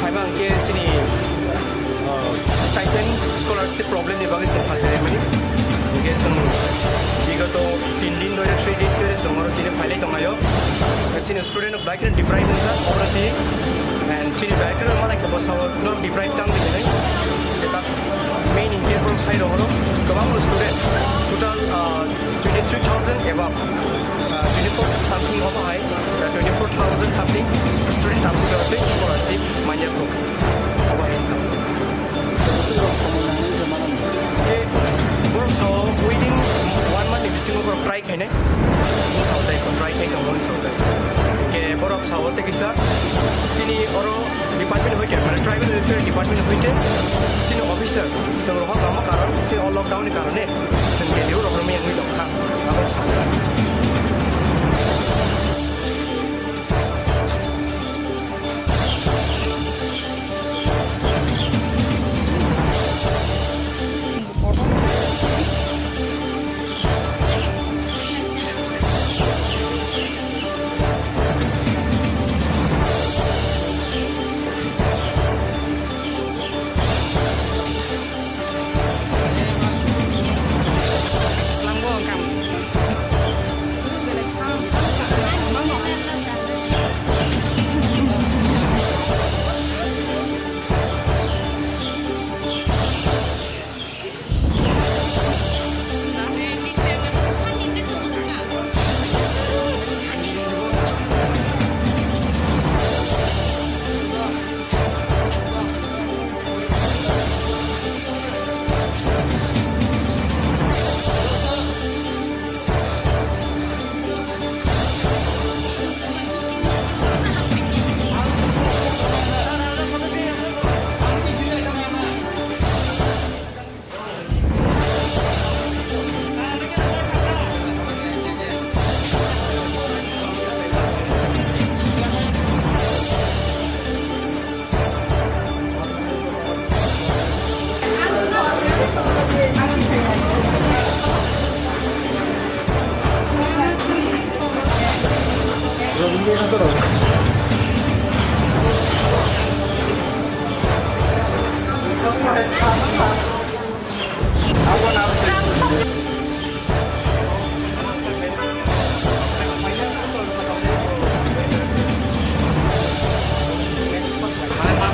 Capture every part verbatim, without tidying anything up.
Phaiba hwnkhe chini, uh, stipend scholarship problem ni bagwi chwng phalwi laimani. Hwnkhe chwng bigoto tin din dhore, three days dhore chwng oro tini phailai tonglaio. Chini student bai kheno deprive wngjak oboroti, and chini director malai khe bwsao no deprive tang di hinwi. Main hwnkhe borok side rogo kwbangma student, total, uh, twenty three thousand above, uh, twenty four something obo hai, uh, twenty four thousand something student tamsi jora tei scholarship manya kho. Obo hai sa. Ke borok sao within one month ni bisingo borok try khainai. Sao tai ko try khai tongo sao tai. Ke borok sao te kisa sini oro department hoite, mane tribal welfare department hoite sini officer, se rohok ama karon se o lockdown ni karone se ke liu rohor mi ang dong kha. Abo sao.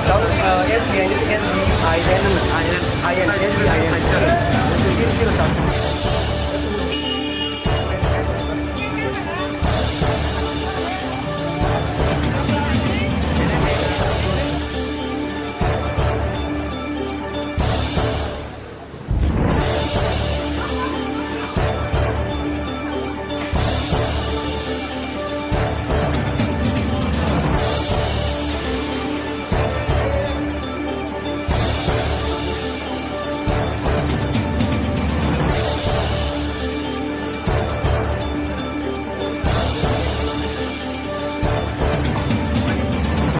Tamo, eh, S B I ni, S B I N, I N, I N, S B I N. Zero zero satu.